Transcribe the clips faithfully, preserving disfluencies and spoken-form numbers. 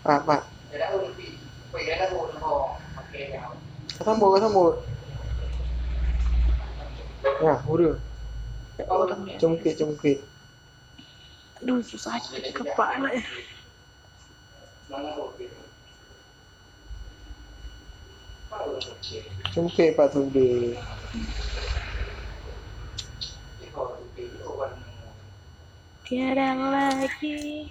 Pat, pat. Ka sambot, ka sambot. Ya, udah. Cungkit, cungkit. Aduh, susah cari kapak lah ya. Cungkit Pak Sudi. Tiada lagi,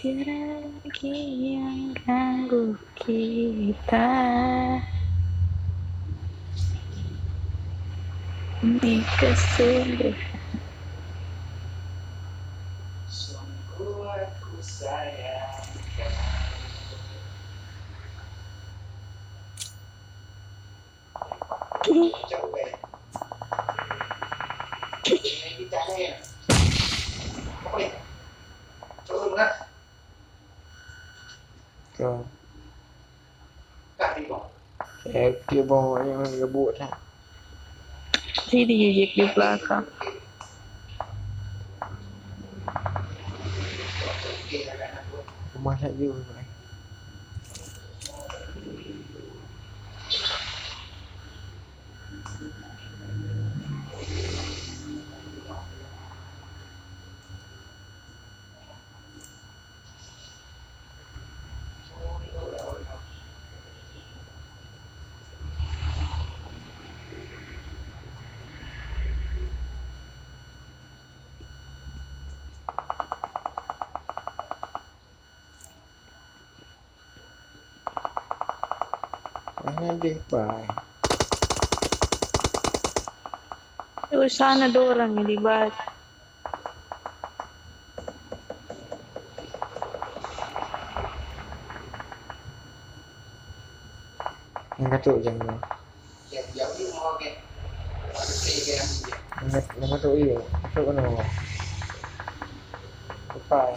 tiada lagi yang ganggu kita. Ini kesungguhan. Sungguh aku sayang. Ka. Eh, dia bawa yang gebuk dah. Sini jijik di belakang. Rumah nak jauh, eh. Mana dia pai? Di sana ada orang yang dibat. Nyang ka trok jangan. Nyang ka trok iya, ka trok keunoe. Lepai.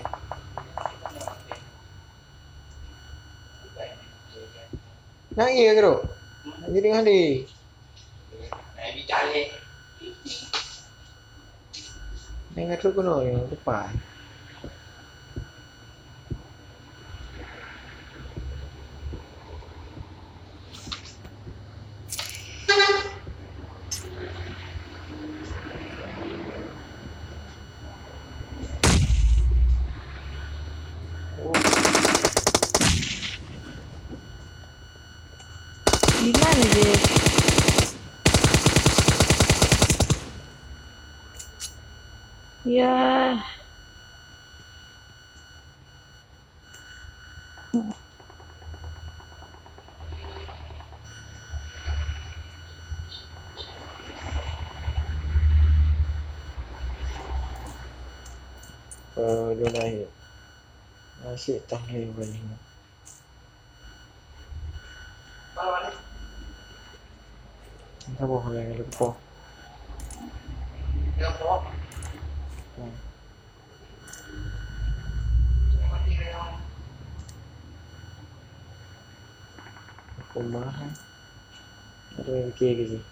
Nang iya ka trok. Jadi ngali. Nyang ka trok keunoe, lepai. Di mana dia? Ya. Eh, dia naik. Nasib tak boleh. Saboh lagèe leupoh. Hmm. Kumaha? Ada yang mikir ke sih?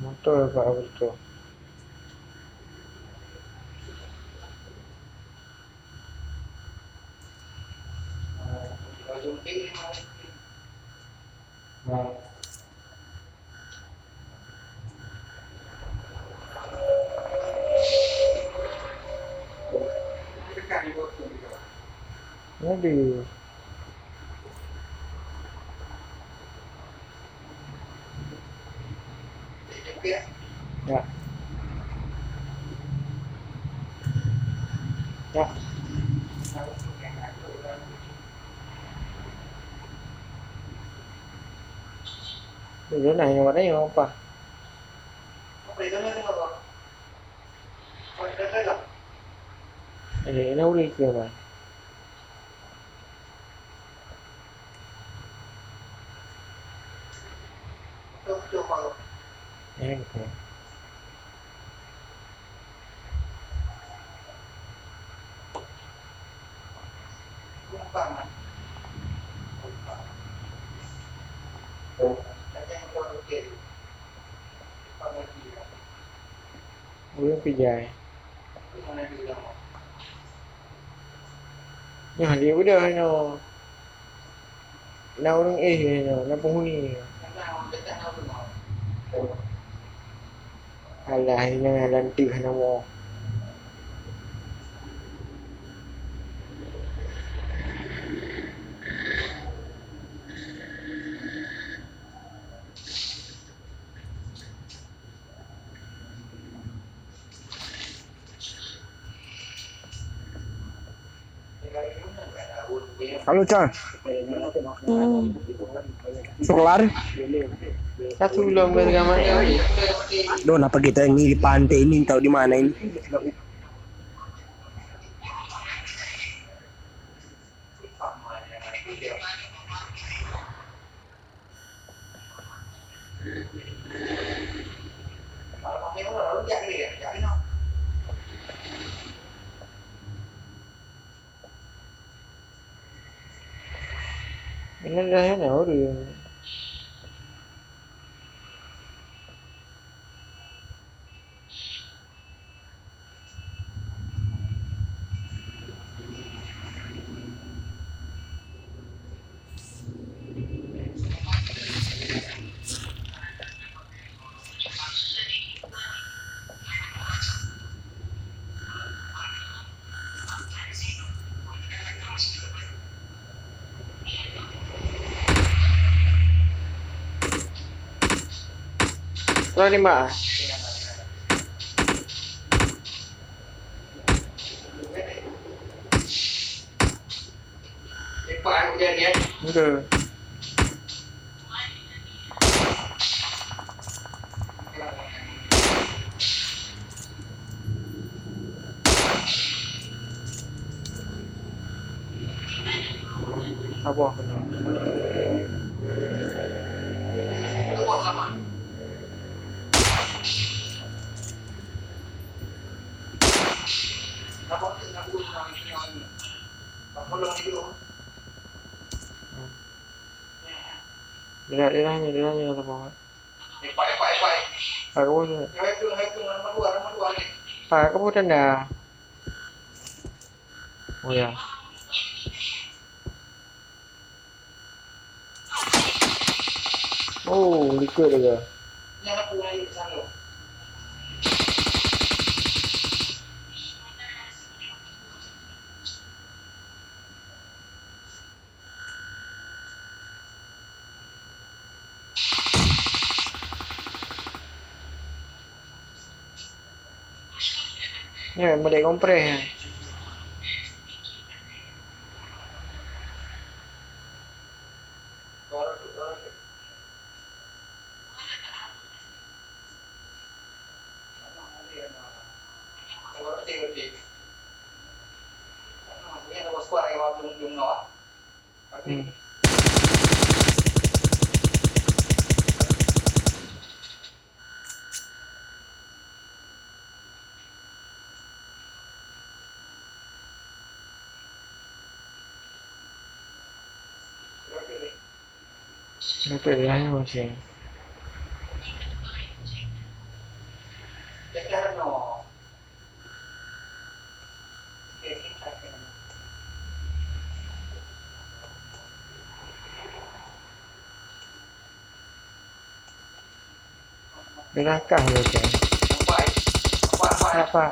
Motor Pak Abdul. Jadi. Ya. Ya. Dulu nah, yang mana yang apa? Eh, ini udah ke apa? Eh, oke. Ureueng pijai. Nyoe dia udah nyoe. Na ureueng éh nyoe, na penghuni nyoe. Alah, nyoe lantik hana mo. Halo, Chan. Hmm. Su kelar? Satu belum bergamanya. Duh, napa kita ini di pantai ini, tahu di mana ini? Ini dah ini ureueng. Kurang lima. Oke. Apa? Daerah-daerahnya, daerahnya ada apa? Pak, apa tu? Pak, apa tanda? Oh ya. Oh, likot dah. Ni, meudéh kompres nyan. Hmm. Betul ya, masih. Gerakah macam. Apa?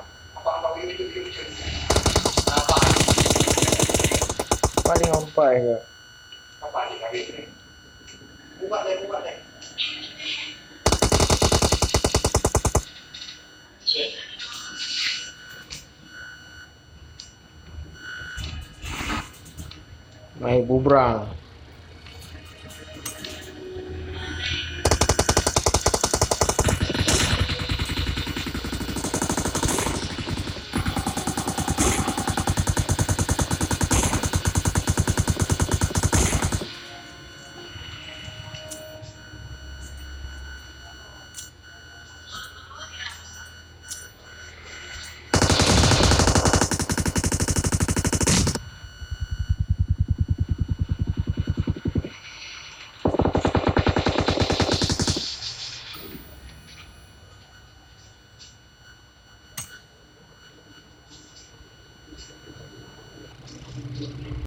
Paling ampai ke? Mai bubrang.